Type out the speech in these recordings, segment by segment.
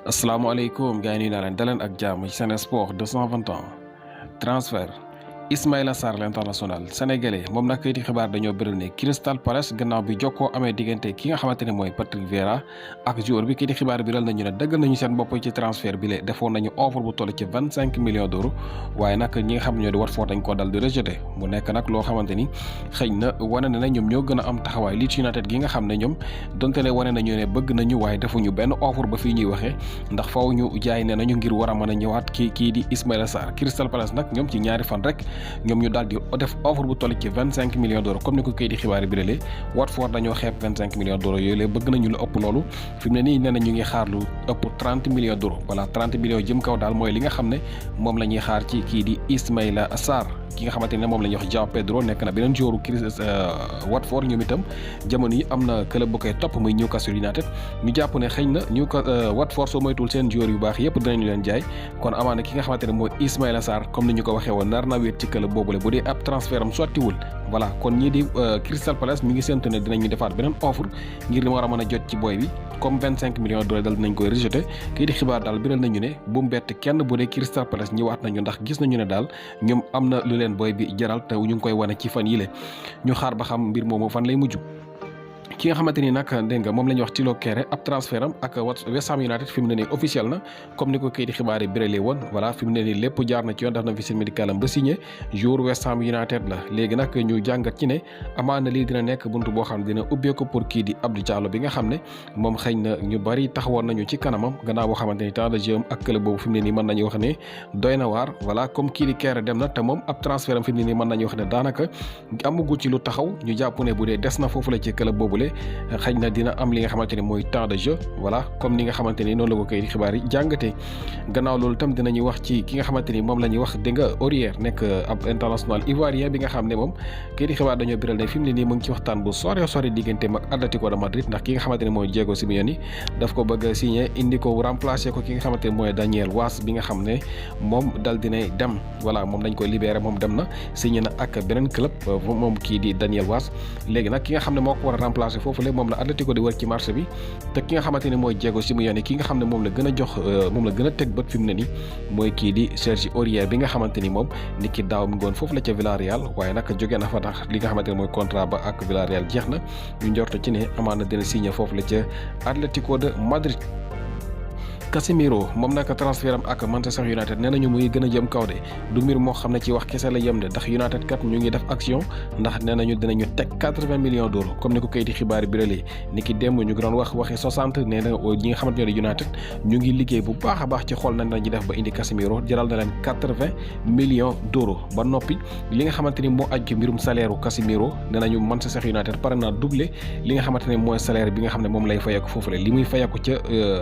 asalaamaaleykum gars yi nuyu naa leen daleen ak jàmm ci Sen Sport 221 transfert Ismaïla Sarr l'international sénégalais moom nag kayiti xibaar dañoo bëral ne Crystal Palace gannaaw bi jokkoo amee diggante ki nga xamante ne mooy Patrick Vieira ak joueur bi kayiti xibaar biral nañu ne dëggal nañu seen bopp ci transfert bi le defoon nañu offre bu toll ci 25 millions d'euros waaye nag ñi nga xam ne ñoo di Watford dañ ko dal di rejeté mu nekk nag loo xamante ni xëy na wane na ne ñoom ñoo gën a am taxawaay Leeds United gi nga xam ne ñoom donte le wane nañu ne bëgg nañu waaye defuñu benn offre ba fii ñuy waxee ndax faw ñu jaay ne nañu ngir war a mën a ñëwaat kii di Ismaïla Sarr Crystal Palace nag ñoom ci ñaari fan rek ñoom ñu daal di def offre bu toll ci 25 millions d'euros comme ni ko kayiti xibaar yi biralee Watford dañoo xeeb 25 millions d'euros yooyu la bëgg nañu lu ëpp loolu fi mu ne nii nee na ñu ngi xaar lu ëpp 30 millions d'euros voilà 30 millions jëm kaw daal mooy li nga xam ne moom la ñuy xaar ci kii di Ismaïla Sarr ki nga xamante ne moom la ñuy wax João Pedro nekk na beneen joueur Watford ñoom itam jamono yi am na club bu koy topp muy Newcastle United ñu jàpp ne xëy na Watford soo moytuwul seen joueur yu baax yëpp dinañu leen jaay kon amaana ki nga xamante ne mooy Ismaïla Sarr comme ni ñu ko waxee woon nar na wéet ci club boobule bu dee ab transfert am sottiwul voilà kon ñii di Crystal Palace mi ngi séntu ne dinañu defaat beneen offre ngir li mu war a mën a jot ci boy bi comme 25 millions d'euros dal dinañ koy rejeté kii di xibaar daal biral nañu ne bu mu bett kenn bu dee Crystal Palace ñëwaat nañu ndax gis nañu ne daal ñoom am na lu leen boy bi jaral te ñu ngi koy wane ci fan yile ñu xaar ba xam mbir moomu fan lay mujj. ki nga xamante ni nag dégg nga moom la ñuy wax Thilo Kehrer ab transfert am ak West Ham United fi mu ne nii officiel na comme ni ko kayiti xibaar yi biralee woon voilà fi mu ne nii lépp jaar na ci yoon def na visite médicale am ba signé jour West Ham United la léegi nag ñu jàngat ci ne amaana lii dina nekk buntu boo xam ne dina ubbeeku pour kii di Abdou Diallo bi nga xam ne moom xëy na ñu bari taxawoon nañu ci kanamam gannaaw boo xamante ni temps de jeu am ak club boobu fi mu ne nii mën nañu wax ne doy na waar voilà comme kii di Kehrer dem na te moom ab transfert am fi mu ne nii mën nañu wax ne daanaka amagu ci lu taxaw ñu jàpp ne bu dee des na foofu la ci club boobule xëy na dina am li nga xamante ne mooy temps de jeu voilà comme ni nga xamante ni noonu la ko kay xibaar yi jàngatee gannaaw loolu itam dinañuy wax ci ki nga xamante ni moom la ñuy wax dégg nga Aurier nekk ab international ivoirien bi nga xam ne moom kay di xibaar dañoo biral ne fi mu ne nii mu ngi ci waxtaan bu sore digganteem ak Atlético de Madrid ndax ki nga xamante ne mooy Diego Simeone daf ko bëgg a signé indi ko remplacer ko ki nga xamante ne mooy Daniel Wass bi nga xam ne moom dal dina dem voilà moom dañ koy libéré moom dem na signé na ak beneen club moom kii di Daniel Wass léegi nag ki nga xam ne moo ko war a remplacer foofu moom la Atlético di wër ci marché bi te ki nga xamante ne mooy Diego Simeone ki nga xam ne moom la gën a jox moom la gën a teg bët fi mu ne nii mooy kii di Serge Aurier bi nga xamante ni moom nit ki daaw mi ngoon foofu la ca Villarreal waaye nag jóge na fa tax li nga xamante ne mooy contrat ba ak Villarreal jeex na ñu njorto ci ne amaana dina signé foofu la ca Atlético de Madrid. Casemiro moom nag transfert am ak Manchester United nee nañu muy gën a jëm kaw de du mbir moo xam ne ci wax kese la yem de ndax United kat ñu ngi def action ndax nee nañu dinañu teg 80 millions d'euros comme ni ko kayiti xibaar biralee ni ki démb ñu ngi doon waxi 60 nee na ñi nga xamante ne di United ñu ngi liggéey bu baax a baax ci xool nañ lañuy def ba indi Casemiro jaral na leen 80 millions d'euros ba noppi li nga xamante ni moo aju ci mbirum salaire u Casemiro nee nañu Manchester United pare naa doublé li nga xamante ne mooy salaire bi nga xam ne moom lay fayeeku foofu la li muy fayeeku ca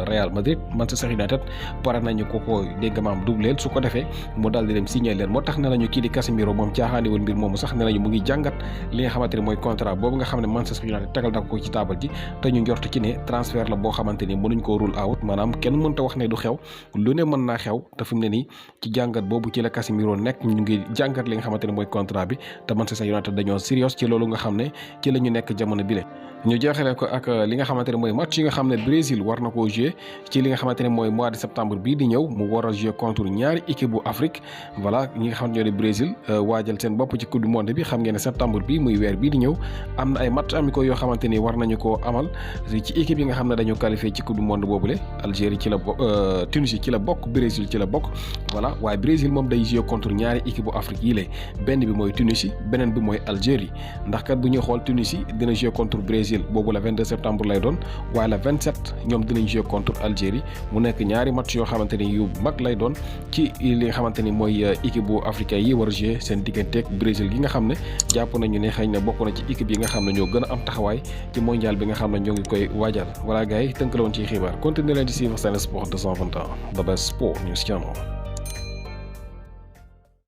Real Madrid Manchester United pare nañu ko dégg maam doubleel su ko defee mu daal di dem signé leen moo tax ne nañu kii di Casemiro moom caaxaaniwul mbir moomu sax ne nañu mu ngi jàngat li nga xamante ne mooy contrat boobu nga xam ne Manchester United tegal na ko ci taabal ji te ñu njort ci ne transfert la boo xamante ni mënuñ koo rule out maanaam kenn mënta wax ne du xew lu ne mën naa xew te fi mu ne nii ci jàngat boobu ci la Casemiro nekk ñu ngi jàngat li nga xamante ne mooy contrat bi te Manchester United dañoo serious ci loolu nga xam ne ci la ñu nekk jamono bile ñu jeexale ko ak li nga xamante ne mooy match yi nga xam ne Brésil war na koo jouer ci li nga xamante ne mooy mois de septembre bii di ñëw mu war a jouer contre ñaari équipe bu Afrique voilà ñi nga xam ne ñoo di Brésil waajal seen bopp ci coupe du monde bi xam ngeen ne septembre bii muy weer bii di ñëw am na ay match amicaux yoo xamante ni war nañu koo amal ci équipe yi nga xam ne dañoo qualifié ci coupe du monde boobule Algérie ci la Tunisie ci la bokk Brésil ci la bokk voilà waaye Brésil moom day jouer contre ñaari équipe bu Afrique yi lay benn bi mooy Tunisie beneen bi mooy Algérie ndax kat bu ñuy xool Tunisie dina jouer contre Brésil boobu la 22 septembre lay doon waaye la 27 ñoom dinañ jouer contre Algérie mu nekk ñaari match yoo xamante ni yu mag lay doon ci li nga xamante ni mooy équipe bu africain yi war a jouer seen digganteeg Brésil gi nga xam ne jàpp nañu ne xëy na bokk na ci équipe yi nga xam ne ñoo gën a am taxawaay ci mondial bi nga xam ne ñoo ngi koy waajal voilà gars yi tënk la woon ci xibaar continuer leen di suivre Sen Sport 221 the best sport news channel